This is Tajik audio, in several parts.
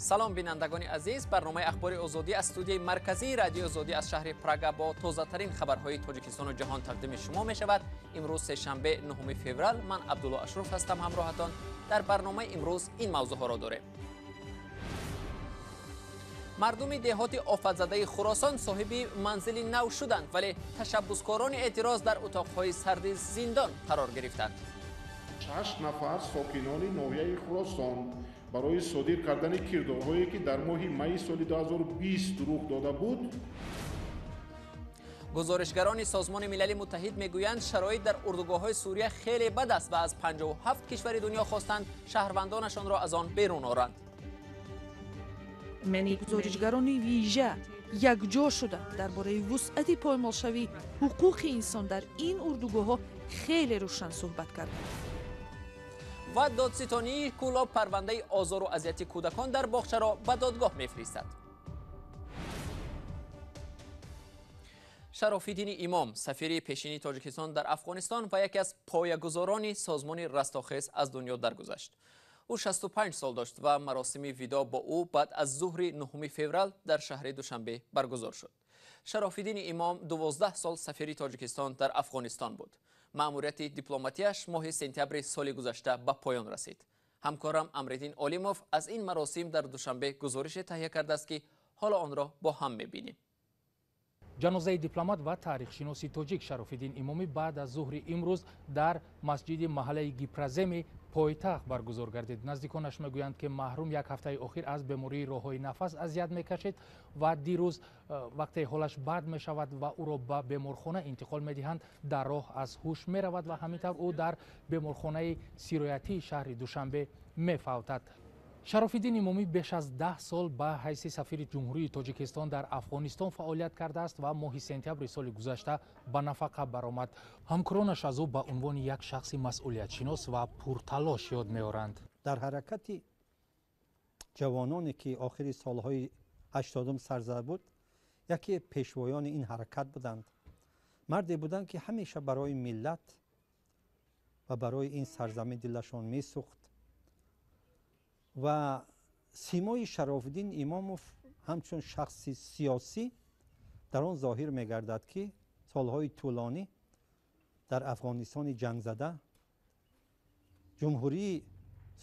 Салом бинандагони азиз, барномаи Ахбори Озодӣ аз студияи марказии Радиои Озодӣ аз шаҳри Прага бо тозатарин хабарҳои Тоҷикистону ҷаҳон тақдими шумо мешавад. Имрӯз сешанбе, 9 феврал, ман Абдулло Ашруф ҳастам ҳамроҳатон. Дар барномаи имрӯз ин мавзӯъҳоро дорем. Мардуми деҳоти офатзадаи Хуросон соҳиби манзили нав шуданд, вале ташаббускорони эътироз дар утоқҳои сарди зиндон қарор гирифтанд. 6 нафар сокинони ноҳияи Хуросон барои содир кардани кирдорҳое, ки дар моҳи майи соли 2020 рух дода буд. Гузоришгарони Созмони Милали Муттаҳид мегӯянд, шароит дар урдугоҳҳои Сурия хеле бад аст ва аз 57 кишвари дунё хостанд шаҳрвандонашонро аз он берун оранд. Гузоришгарони вижа якҷо шуда дар бораи вусъати поймолшавии ҳуқуқи инсон дар ин урдугоҳҳо хеле рӯшан суҳбат карданд. Ва додситонии Кӯлоб парвандаи озору азияти кӯдакон дар боғчаро ба додгоҳ мефиристад. Шарофиддини Имом, сафири пешини Тоҷикистон дар Афғонистон ва яке аз поягузорони созмони Растохез, аз дунё даргузашт. Ӯ 65 сол дошт ва маросими видоъ бо ӯ баъд аз зуҳри 9 феврал дар шаҳри Душанбе баргузор шуд. Шарофиддини Имом 12 сол сафири Тоҷикистон дар Афғонистон буд. Маъмурияти дипломатияш моҳи сентябри соли гузашта ба поён расид. Ҳамкорам Амриддин Олимов аз ин маросим дар Душанбе гузорише таҳия кардааст, ки ҳоло онро бо ҳам мебинем. Ҷанозаи дипломат ва таърихшиноси тоҷик Шарофиддин Имомӣ баъд аз зуҳри имрӯз дар масҷиди маҳаллаи Гипраземи пойтахт баргузор гардид. Наздиконаш мегӯянд, ки маҳрум як ҳафтаи охир аз бемории роҳҳои нафас азият мекашид ва дирӯз вақте ҳолаш бад мешавад ва ӯро ба беморхона интиқол медиҳанд, дар роҳ аз ҳуш меравад ва ҳамин тавр ӯ дар беморхонаи сироятии шаҳри Душанбе мефавтад. Шарофиддин Имомӣ беш аз 10 сол ба ҳайси сафири Ҷумҳурии Тоҷикистон дар Афғонистон фаъолият кардааст ва моҳи сентябри соли гузашта ба нафақа баромад. Ҳамкоронаш аз ӯ ба унвони як шахси масъулиятшинос ва пурталош ёд меоранд. Дар ҳаракати ҷавононе, ки охири солҳои 80 сар зада буд, яке пешвоёни ин ҳаракат буданд. Марде буданд, ки ҳамеша барои миллат ва барои ин сарзамин дилашон месӯхт. Ва симои Шарофиддин Имомов ҳамчун шахси сиёсӣ дар он зоҳир мегардад, ки солҳои тӯлонӣ дар Афғонистони ҷангзада ҷумҳурии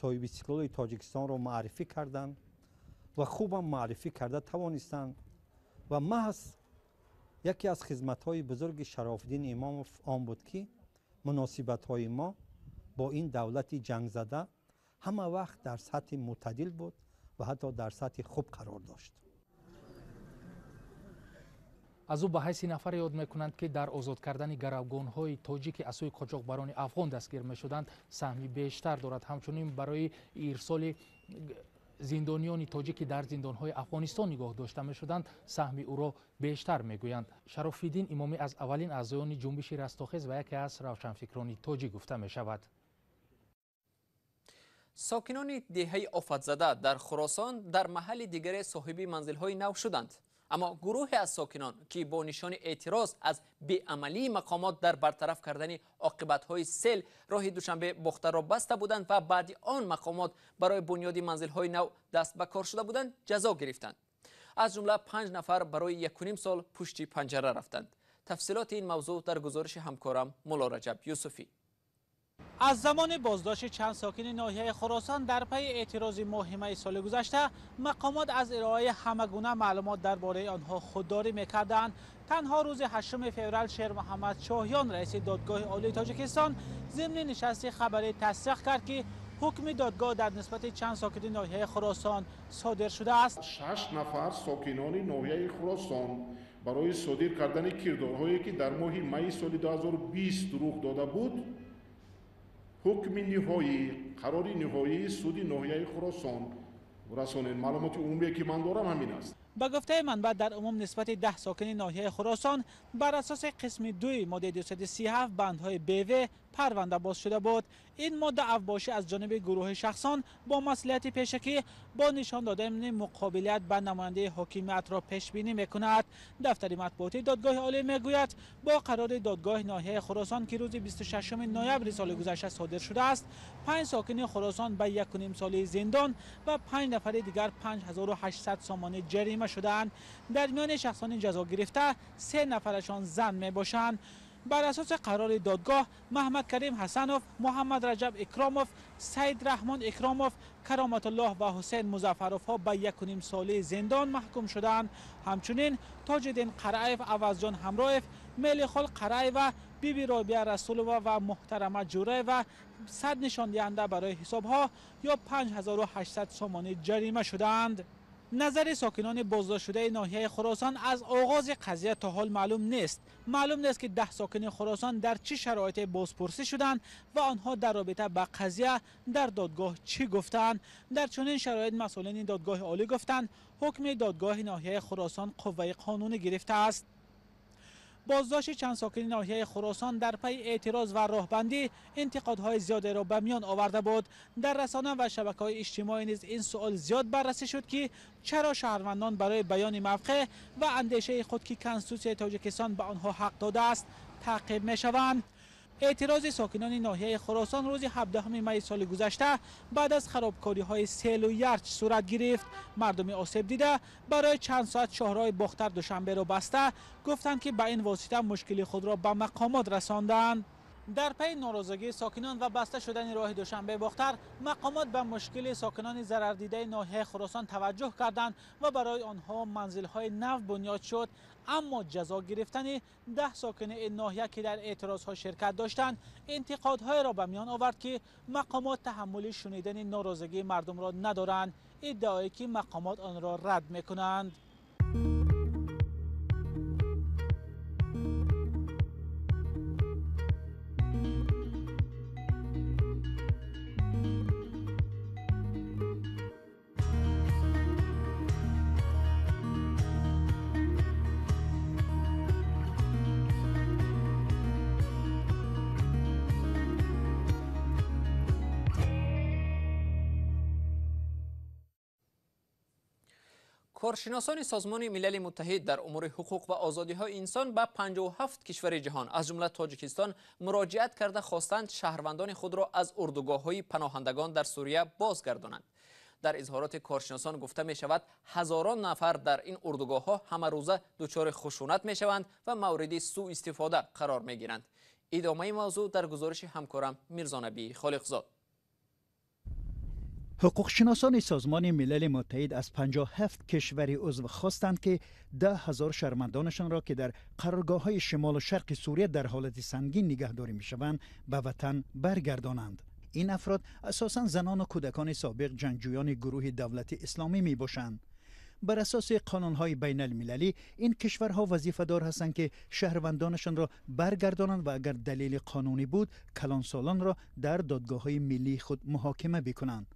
соҳибистиқлоли Тоҷикистонро муаррифӣ карданд ва хубам муаррифӣ карда тавонистанд. Ва маҳз яке аз хизматҳои бузурги Шарофиддин Имомов он буд, ки муносибатҳои мо бо ин давлати ҷангзада ҳама вақт дар сатҳи мӯътадил буд ва ҳатто дар сатҳи хуб қарор дошт. Аз ӯ ба ҳайси нафаре ёд мекунанд, ки дар озод кардани гаравгонҳои тоҷик, ки аз сӯи қочоқбарони афғон дастгир мешуданд, саҳми бештар дорад. Ҳамчунин барои ирсоли зиндониёни тоҷик, ки дар зиндонҳои Афғонистон нигоҳ дошта мешуданд, саҳми ӯро бештар мегӯянд. Шарофиддин Имомӣ аз аввалин аъзоёни ҷунбиши Растохез ва яке аз равшанфикрони тоҷик гуфта мешавад. Сокинони деҳаи офатзада дар Хуросон дар маҳалли дигаре соҳиби манзилҳои нав шуданд. Аммо гурӯҳе аз сокинон, ки бо нишони эътироз аз беамалии мақомот дар бартараф кардани оқибатҳои сел роҳи Душанбе Бохтарро баста буданд ва баъди он мақомот барои бунёди манзилҳои нав даст ба кор шуда буданд, ҷазо гирифтанд. Аз ҷумла 5 нафар барои 1,5 сол пушти панҷара рафтанд. Тафсилоти ин мавзӯъ дар гузориши ҳамкорам Мулло Раҷаб Юсуфӣ. Аз замони боздошти чанд сокини ноҳияи Хуросон дар пайи эътирози моҳи майи соли гузашта, мақомот аз ироаи ҳамагуна маълумот дар бораи онҳо худдорӣ мекарданд. Танҳо рӯзи 8 феврал Шермуҳаммад Шоҳиён, раиси додгоҳи олии Тоҷикистон, зимни нишасти хабарӣ тасдиқ кард, ки ҳукми додгоҳ дар нисбати чанд сокини ноҳияи Хуросон содир шудааст. 6 нафар сокинони ноҳияи Хуросон барои содир кардани кирдорҳое, ки дар моҳи майи соли 2020 рух дода буд, ҳукми ниҳоӣ, қарори ниҳоии суди ноҳияи Хуросон расонед. Маълумоти умумие, ки ман дорам, ҳамин аст. Ба гуфтаи манбаъ, дар умум нисбати 10 сокини ноҳияи Хуросон бар асоси қисми 2 моддаи 237 бандҳои БВ парванда боз шуда буд. Ин модда авбошӣ аз ҷониби гурӯҳи шахсон бо маслиҳати пешакӣ бо нишон додани муқобилият ба намояндаи ҳокимиятро пешбинӣ мекунад. Дафтари матбуотии додгоҳи олӣ мегӯяд, бо қарори додгоҳи ноҳияи Хуросон, ки рӯзи 26 ноябри соли гузашта содир шудааст, 5 сокини Хуросон ба 1,5 соли зиндон ва 5 нафари дигар 5800 сомонӣ ҷарима шудаанд. Дар миёни шахсони ҷазо гирифта 3 нафарашон зан мебошанд. Бар асоси қарори додгоҳ, Маҳмад Карим Ҳасанов, Муҳаммад Раҷаб Икромов, Саид Раҳмон Икромов, Кароматуллоҳ ва Ҳусейн Музаффаровҳо ба 1,5 соли зиндон маҳкум шуданд. Ҳамчунин Тоҷиддин Қараев, Авазҷон Ҳамроев, Мелихол Қараева, Биби Робия Расулова ва Муҳтарама Ҷураева 100 нишондиҳанда барои ҳисобҳо ё 5800 сомонӣ ҷарима шуданд. Назари сокинони боздоштшудаи ноҳияи Хуросон аз оғози қазия то ҳол маълум нест. Маълум нест, ки 10 сокини Хуросон дар чӣ шароите бозпурсӣ шуданд ва онҳо дар робита ба қазия дар додгоҳ чӣ гуфтанд. Дар чунин шароит масъулини додгоҳи олӣ гуфтанд, ҳукми додгоҳи ноҳияи Хуросон қувваи қонунӣ гирифтааст. Боздошти чанд сокини ноҳияи Хуросон дар пайи эътироз ва роҳбандӣ интиқодҳои зиёдеро ба миён оварда буд. Дар расона ва шабакаҳои иҷтимоӣ низ ин суол зиёд баррасӣ шуд, ки чаро шаҳрвандон барои баёни мавқеъ ва андешаи худ, ки Конститутсияи Тоҷикистон ба онҳо ҳақ додааст, таъқиб мешаванд. Эътирози сокинони ноҳияи Хуросон рӯзи 17 майи соли гузашта баъд аз харобкориҳои селу ярч сурат гирифт. Мардуми осеб дида барои чанд соат шоҳроҳи Бохтар Душанберо баста гуфтанд, ки ба ин восита мушкили худро ба мақомот расонданд. Дар пайи норозигии сокинон ва баста шудани роҳи Душанбе Бохтар, мақомот ба мушкили сокинони зарардидаи ноҳияи Хуросон таваҷҷӯҳ карданд ва барои онҳо манзилҳои нав бунёд шуд. Аммо ҷазо гирифтани 10 сокини ин ноҳия, ки дар эътирозҳо ширкат доштанд, интиқодҳоеро ба миён овард, ки мақомот таҳаммули шунидани норозигии мардумро надоранд, иддаое ки мақомот онро рад мекунанд. Коршиносони Созмони Милали Муттаҳид дар умури ҳуқуқ ва озодиҳои инсон ба 57 кишвари ҷаҳон, аз ҷумла Тоҷикистон, муроҷиат карда хостанд шаҳрвандони худро аз урдугоҳҳои паноҳандагон дар Сурия бозгардонанд. Дар изҳороти коршиносон гуфта мешавад, ҳазорон нафар дар ин урдугоҳҳо ҳамарӯза дучори хушунат мешаванд ва мавриди сӯистифода қарор мегиранд. Идомаи мавзӯъ дар гузориши ҳамкорам Мирзонабӣ Холиқзод. Ҳуқуқшиносони Созмони Милали Муттаҳид аз 57 кишвари узв хостанд, ки 10 000 шаҳрвандонашонро, ки дар қароргоҳҳои шимолу шарқи Сурия дар ҳолати сангин нигаҳдорӣ мешаванд, ба ватан баргардонанд. Ин афрод асосан занону кӯдакони собиқ ҷангҷӯёни гурӯҳи Давлати Исломӣ мебошанд. Бар асоси қонунҳои байналмилалӣ, ин кишварҳо вазифадор ҳастанд, ки шаҳрвандонашонро баргардонанд ва агар далели қонунӣ буд, калонсолонро дар додгоҳҳои миллии худ муҳокима бикунанд.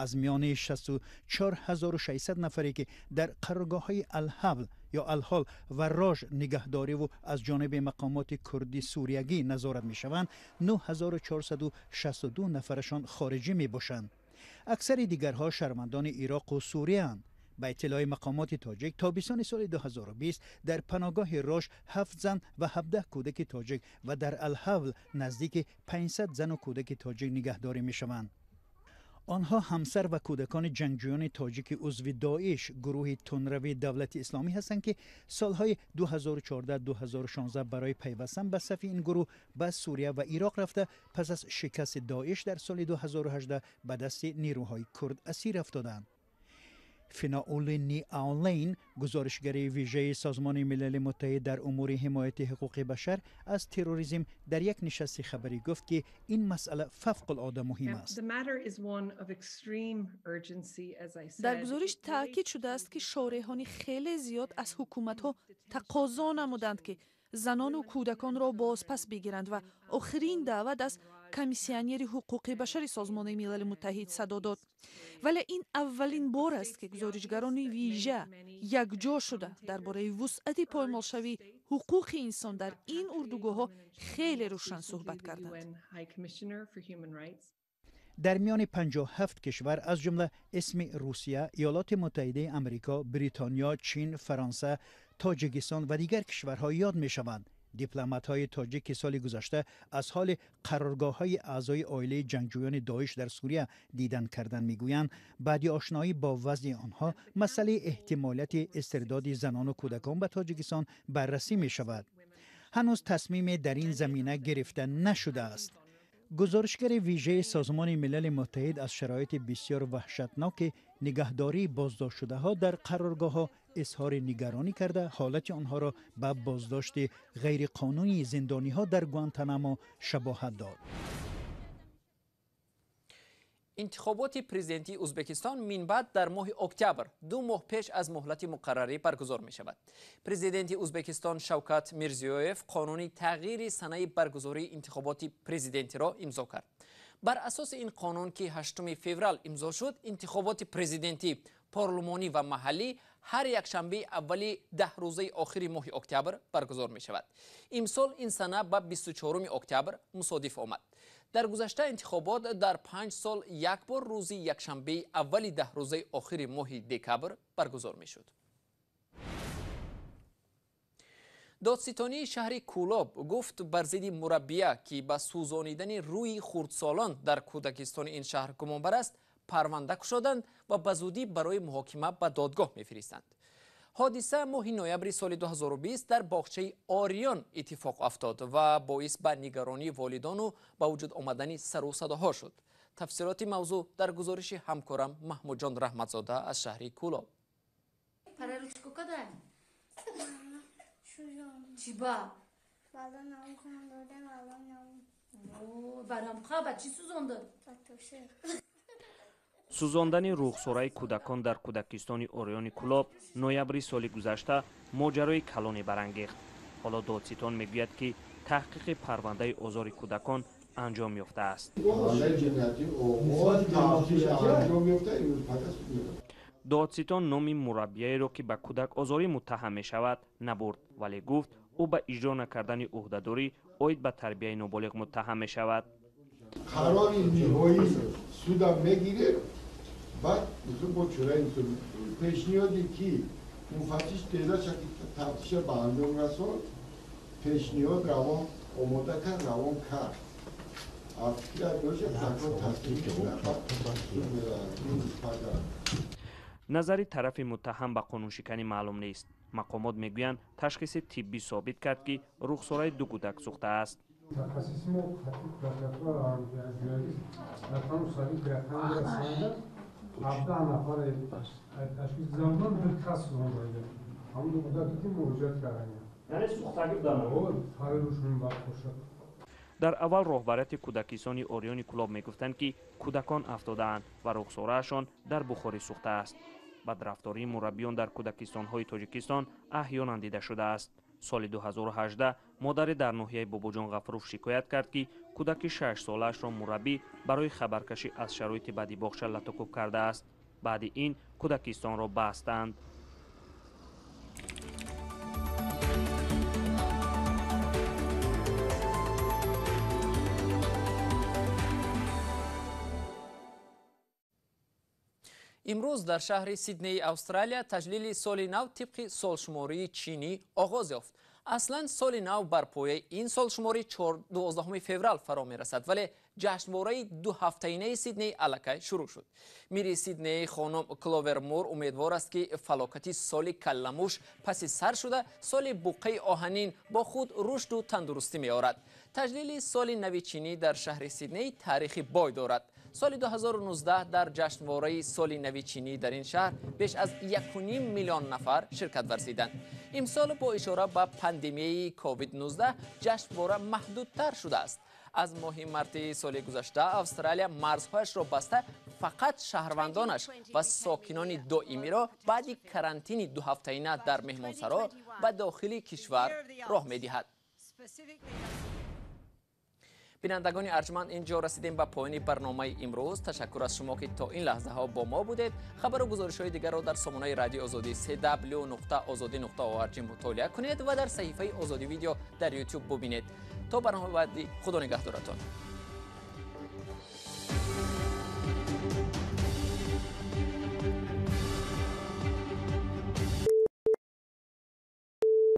Аз миёни 64 600 нафаре, ки дар қароргоҳҳои Алҳавл ё Алҳол ва Рож нигаҳдориву аз ҷониби мақомоти курди суриягӣ назорат мешаванд, 9462 нафарашон хориҷӣ мебошанд. Аксари дигарҳо шаҳрвандони Ироқу Сурияанд. Ба иттилои мақомоти тоҷик, тобистони соли 2020 дар паноҳгоҳи Рош ҳафт зан ва 17 кӯдаки тоҷик ва дар Алҳавл наздики 500 зану кӯдаки тоҷик нигаҳдорӣ мешаванд. Онҳо ҳамсар ва кӯдакони ҷангҷӯёни тоҷики узви Доиш, гурӯҳи тундрави Давлати Исломӣ ҳастанд, ки солҳои 2014-2016 барои пайвастан ба сафи ин гурӯҳ ба Сурия ва Ироқ рафта, пас аз шикасти Доиш дар соли 2018 ба дасти нерӯҳои курд асир афтоданд. Финоули Ни Аолейн, гузоришгари вижаи Созмони Милали Муттаҳид дар умури ҳимояти ҳуқуқи башар аз терроризм, дар як нишасти хабарӣ гуфт, ки ин масъала фавқулода муҳим аст. Дар гузориш таъкид шудааст, ки шореҳони хеле зиёд аз ҳукуматҳо тақозо намуданд, ки занону кӯдаконро бозпас бигиранд ва охирин даъват аз Комиссионери ҳуқуқи башари Созмони Милали Муттаҳид садо дод. Вале ин аввалин бор аст, ки гузоришгарони вижа якҷо шуда дар бораи вусъати поймолшавии ҳуқуқи инсон дар ин урдугоҳҳо хеле рӯшан суҳбат карданд. Дар миёни 57 кишвар, аз ҷумла исми Русия, Иёлоти Муттаҳидаи Амрико, Бритониё, Чин, Фаронса, Тоҷикистон ва дигар кишварҳо ёд мешаванд. Дипломатҳои тоҷик, ки соли гузашта аз ҳоли қароргоҳҳои аъзои оилаи ҷангҷӯёни Доиш дар Сурия дидан карданд, мегӯянд, баъди ошноӣ бо вазъи онҳо масъалаи эҳтимолияти истирдоди занону кӯдакон ба Тоҷикистон баррасӣ мешавад. Ҳанӯз тасмиме дар ин замина гирифта нашудааст. Гузоришгари вижаи Созмони Милали Муттаҳид аз шароити бисёр ваҳшатноки нигаҳдории боздоштшудаҳо дар қароргоҳҳо изҳори нигаронӣ карда, ҳолати онҳоро ба боздошти ғайриқонунии зиндониҳо дар Гуантанамо шабоҳат дод. Интихоботи президентии Узбекистон минбаъд дар моҳи октябр, 2 моҳ пеш аз муҳлати муқаррарӣ баргузор мешавад. Президенти Узбекистон Шавкат Мирзиёев қонуни тағйири санаи баргузории интихоботи президентиро имзо кард. Бар асоси ин қонун, ки 8 феврал имзо шуд, интихоботи президентӣ, парлумонӣ ва маҳаллӣ ҳар якшанбеи аввали 10 рӯзаи охири моҳи октябр баргузор мешавад. Имсол ин сана ба 24 октябр мусодиф омад. Дар гузашта интихобот дар 5 сол як бор рӯзи якшанбеи аввали 10 рӯзаи охири моҳи декабр баргузор мешуд. Додситонии шаҳри Кӯлоб гуфт, бар зидди мураббия, ки ба сӯзонидани рӯи хурдсолон дар кӯдакистони ин шаҳр гумонбар аст, парванда кушоданд ва ба зудӣ барои муҳокима ба додгоҳ мефиристанд. Ҳодиса моҳи ноябри соли 2020 дар боғчаи Ориён иттифоқ афтод ва боис ба нигаронии волидону ба вуҷуд омадани сару садоҳо шуд. Тафсилоти мавзӯъ дар гузориши ҳамкорам Маҳмудҷон Раҳматзода аз шаҳри Кӯлоб. Параличку кадай? Чиба? Барамқа ба чӣ сӯзонда? Сӯзондани рухсораи кӯдакон дар кӯдакистони Ориёни Кӯлоб ноябри соли гузашта моҷарои калоне барангехт. Ҳоло додситон мегӯяд, ки таҳқиқи парвандаи озори кӯдакон анҷом ёфтааст. Парвандаи ҷиноятӣ оғоз, тафтиш анҷом ёфта, имрӯз пага суд меравад. Додситон номи мураббияеро, ки ба кӯдакозорӣ муттаҳам мешавад, набурд, вале гуфт, ӯ ба иҷро накардани ӯҳдадорӣ оид ба тарбияи ноболиғ муттаҳам мешавад. Қарори ниҳоӣ судам мегирем, баъд бо чораи пешниҳоде, ки муфаттиш теза шакли тафтиша ба анҷом расонд, пешниҳод равон омода кард, равон кард. Фикрат бошад, прокурор тасдиқ мекунад, суд меравад имрӯз пага. Назари тарафи муттаҳам ба қонуншиканӣ маълум нест. Мақомот мегӯянд, ташхиси тиббӣ собит кард, ки рухсораи ду кӯдак сӯхтааст. Мутахассиси мо, прокуратура рақаму сари рақам расонда, 17 нафаре ташхис гузаронданд, ду кас сӯзонда. Ҳамон ду кӯдаке, ки муроҷиат карданд. Яъне сӯхтагӣ буданд? Фарӯшон барпошад. Дар аввал роҳбарияти кӯдакистони Ориёни Кӯлоб мегуфтанд, ки кӯдакон афтодаанд ва рухсораашон дар бухорӣ сӯхтааст. Бадрафтории мураббиён дар кӯдакистонҳои Тоҷикистон аҳёнан дида шудааст. Соли 2018 модаре дар ноҳияи Бобоҷон Ғафуров шикоят кард, ки кӯдаки 6-солаашро мураббӣ барои хабаркашӣ аз шароити бади боғча латукӯб кардааст. Баъди ин кӯдакистонро бастанд. Имрӯз дар шаҳри Сиднеи Австралия таҷлили соли нав тибқи солшумории чинӣ оғоз ёфт. Аслан соли нав бар пояи ин солшуморӣ 12 феврал фаро мерасад, вале ҷашнвораи дуҳафтаинаи Сидней аллакай шурӯъ шуд. Мири Сидней хонум Кловер Мур умедвор аст, ки фалокати соли калламуш паси сар шуда, соли буққаи оҳанин бо худ рушду тандурустӣ меорад. Таҷлили соли нави чинӣ дар шаҳри Сидней таърихи бой дорад. Соли 2019 дар ҷашнвораи соли нави чинӣ дар ин шаҳр беш аз 1,5 миллион нафар ширкат варзиданд. Имсол бо ишора ба пандемияи COVID-19 ҷашнвора маҳдудтар шудааст. Аз моҳи марти соли гузашта Австралия марзҳояшро баста, фақат шаҳрвандонаш ва сокинони доимиро баъди карантини дуҳафтаина дар меҳмонсаро ба дохили кишвар роҳ медиҳад. Бинандагони арҷманд, инҷо расидем ба поёни барномаи имрӯз. Ташаккур аз шумо, ки то ин лаҳзаҳо бо мо будед. Хабару гузоришҳои дигарро дар сомонаи Радиои Озодӣ cw.ozodi.org мутолиа кунед ва дар саҳифаи Озодӣ Видео дар Ютуб бубинед. То барномаи баъдӣ, Худо нигаҳдоратон.